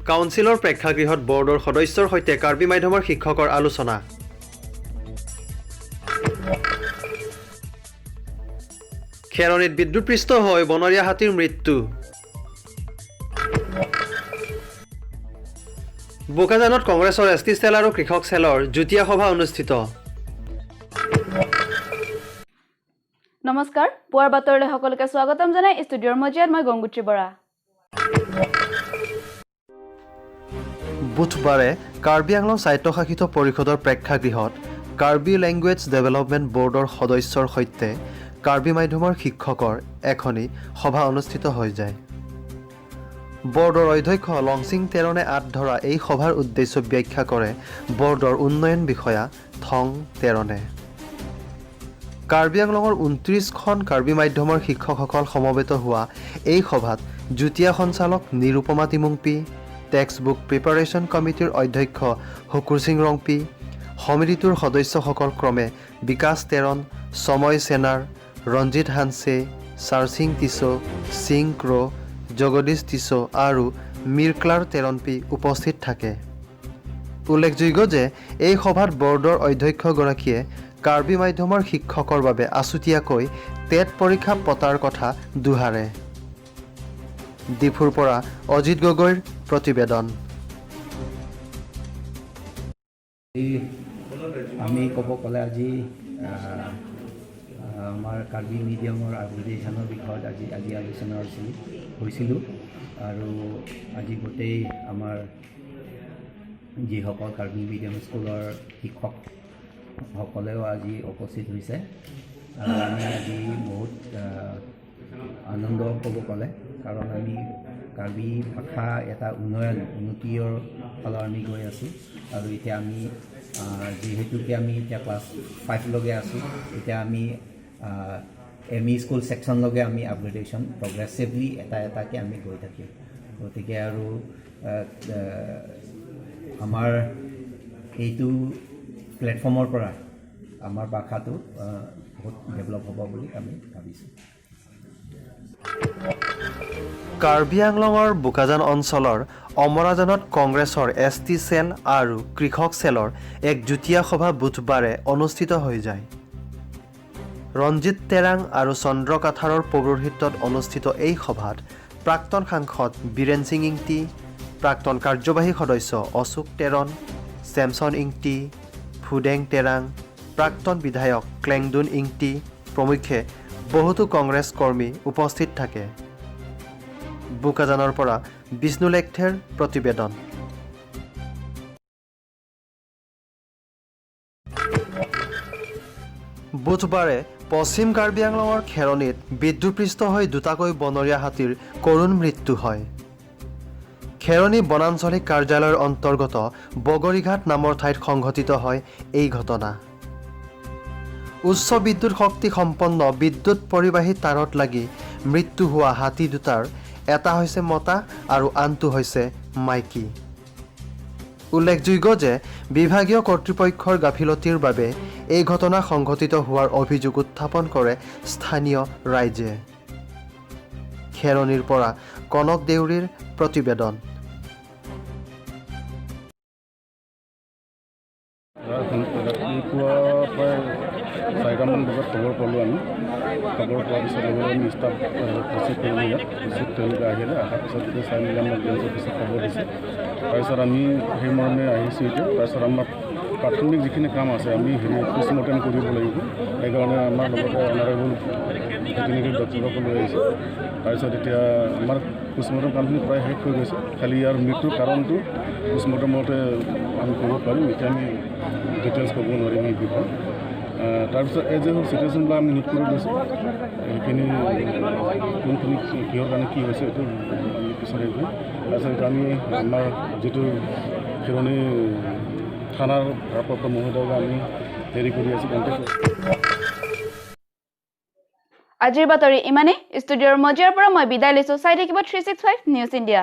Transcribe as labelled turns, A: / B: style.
A: কাউন্সিলৰ প্ৰেক্ষাগৃহত বৰ্ডৰ সদস্যৰ সৈতে কাৰ্বি মাধ্যমৰ শিক্ষকৰ আলোচনা। খেৰণিত বিদ্যুৎপৃষ্ট হৈ বনৰীয়া হাতীৰ মৃত্যু। বোকাজানত কংগ্ৰেছৰ এছ টি চেল আৰু কৃষক চেলৰ যুটীয়া সভা অনুষ্ঠিত।
B: নমস্কাৰ, পুৱাৰ বাতৰিলৈ সকলোকে স্বাগতম জনাই ষ্টুডিঅ'ৰ মজিয়াত মই গংগুত্ৰী বৰা।
A: বুধবাৰে কাৰ্বি আংলং স্বায়ত্তশাসিত পৰিষদৰ প্ৰেক্ষাগৃহত কাৰ্বি লেংগুৱেজ ডেভেলপমেণ্ট বৰ্ডৰ সদস্যৰ সৈতে কাৰ্বি মাধ্যমৰ শিক্ষকৰ এখনি সভা অনুষ্ঠিত হৈ যায়। বৰ্ডৰ অধ্যক্ষ লংচিং তেৰণে আঁত ধৰা এই সভাৰ উদ্দেশ্য ব্যাখ্যা কৰে বৰ্ডৰ উন্নয়ন বিষয়া থং তেৰণে। কাৰ্বি আংলঙৰ 29খন কাৰ্বি মাধ্যমৰ শিক্ষকসকল সমবেত হোৱা এই সভাত যুটীয়া সঞ্চালক Nirupama Timungpi, text book preparation কমিটিৰ অধ্যক্ষ শুকুৰ সিং ৰংপি, সমিতিটোৰ সদস্যসকল ক্ৰমে বিকাশ তেৰণ, সময় চেনাৰ, ৰঞ্জিত হানছে, চাৰচিং টিছ', সিং ক্ৰ', জগদীশ টিছ' আৰু মিৰক্লাৰ তেৰণপি উপস্থিত থাকে। উল্লেখযোগ্য যে এই সভাত বৰ্ডৰ অধ্যক্ষগৰাকীয়ে কাৰ্বি মাধ্যমৰ শিক্ষকৰ বাবে আছুতীয়াকৈ টেট পৰীক্ষা পতাৰ কথা দোহাৰে। ডিফুৰ পৰা অজিত গগৈৰ প্ৰতিবেদন।
C: আমি ক'ব গ'লে আজি আমাৰ কাৰ্বি মিডিয়ামৰ আপগ্ৰেডেশ্যনৰ বিষয়ত আজি আলোচনা হৈছিলোঁ আৰু আজি গোটেই আমাৰ যিসকল কাৰ্বি মিডিয়াম স্কুলৰ শিক্ষকসকলেও আজি উপস্থিত হৈছে আৰু আমি আজি বহুত আনন্দ ক'ব গ'লে, কাৰণ আমি কাৰ্বি ভাষা এটা উন্নয়ন উন্নতিৰ ফালৰ আমি গৈ আছোঁ। আৰু এতিয়া আমি যিহেতুকে আমি এতিয়া ক্লাছ 5লৈকে আছোঁ, এতিয়া আমি এম ই স্কুল ছেকশ্যনলৈকে আমি আপগ্ৰেডেশ্যন প্ৰগ্ৰেছিভলি এটা এটাকৈ আমি গৈ থাকিম। গতিকে আৰু আমাৰ এইটো প্লেটফৰ্মৰ পৰা আমাৰ ভাষাটো বহুত ডেভেলপ হ'ব বুলি আমি ভাবিছোঁ।
A: কাৰ্বি আংলঙৰ বোকাজান অঞ্চলৰ অমৰাজানত কংগ্ৰেছৰ এছ টি চেল আৰু কৃষক চেলৰ এক যুটীয়া সভা বুধবাৰে অনুষ্ঠিত হৈ যায়। ৰঞ্জিত তেৰাং আৰু চন্দ্ৰ কাথাৰৰ পৌৰোহিত্যত অনুষ্ঠিত এই সভাত প্ৰাক্তন সাংসদ বীৰেন সিং ইংতি, প্ৰাক্তন কাৰ্যবাহী সদস্য অশোক টেৰণ, চেমছন ইংতি, ফুডেং তেৰাং, প্ৰাক্তন বিধায়ক ক্লেংডুন ইংতি প্ৰমুখ্যে বহুতো কংগ্ৰেছ কৰ্মী উপস্থিত থাকে। বোকাজানৰ পৰা বিষ্ণু লেখথেৰ প্ৰতিবেদন। বুধবাৰে পশ্চিম কাৰ্বি আংলঙৰ খেৰণিত বিদ্যুৎপৃষ্ট হৈ দুটাকৈ বনৰীয়া হাতীৰ কৰুণ মৃত্যু হয়। খেৰণি বনাঞ্চলিক কাৰ্যালয়ৰ অন্তৰ্গত বগৰীঘাট নামৰ ঠাইত সংঘটিত হয় এই ঘটনা। উচ্চ বিদ্যুৎ শক্তি সম্পন্ন বিদ্যুৎ পৰিবাহী তাঁৰত লাগি মৃত্যু হোৱা হাতী দুটাৰ এটা হৈছে মতা আৰু আনটো হৈছে মাইকী। উল্লেখযোগ্য যে বিভাগীয় কৰ্তৃপক্ষৰ গাফিলতিৰ বাবে এই ঘটনা সংঘটিত হোৱাৰ অভিযোগ উত্থাপন কৰে স্থানীয় ৰাইজে। খেৰণিৰ পৰা কনক দেউৰীৰ প্ৰতিবেদন।
D: ৰাতিপুৱা প্ৰায় 4টামান বজাত খবৰ পালোঁ আমি। খবৰ পোৱাৰ পিছত লগে লগে আমি ষ্টাফ উপস্থিত কৰিলোঁ ইয়াত। পিছত তেওঁলোকে আহিলে, অহাৰ পিছত যেতিয়া চাই মেলি আমাক ৰেঞ্জ অফিচত খবৰ দিছে। তাৰপিছত আমি সেই মৰ্মে আহিছোঁ এতিয়া। তাৰপিছত আমাৰ প্ৰাথমিক যিখিনি কাম আছে, আমি হেৰি পষ্টমৰ্টেম কৰিব লাগিব। সেইকাৰণে আমাৰ লগতে অনাৰেবল ভেটেনেৰী ডক্টৰকো লৈ আহিছে। তাৰপিছত এতিয়া আমাৰ পষ্টমৰ্টেম কামখিনি প্ৰায় শেষ হৈ গৈছে। খালি ইয়াৰ মৃত্যুৰ কাৰণটো পষ্টমৰ্টেমতে আমি ক'ব পাৰিম। এতিয়া আমি ডিটেইলছ ক'ব নোৱাৰিম এই বিষয়ে। তাৰপিছত এজ এ হোল চিটুৱেশ্যনবিলাক আমি নোট কৰি লৈছোঁ। সেইখিনি কোনখিনি কিহৰ কাৰণে কি হৈছে, এইটো আমি পিছত হেৰি কৰিম। তাৰপিছত এতিয়া আমি আমাৰ যিটো খেৰণি থানাৰ ভাৰপ্ৰাপ্ত মহোদয়ক আমি হেৰি কৰি আছোঁ, কণ্টেক্ট।
B: আজিৰ বাতৰি ইমানেই। ষ্টুডিঅ'ৰ মজিয়াৰ পৰা মই বিদায় লৈছোঁ। চাই থাকিব 365 নিউজ ইণ্ডিয়া।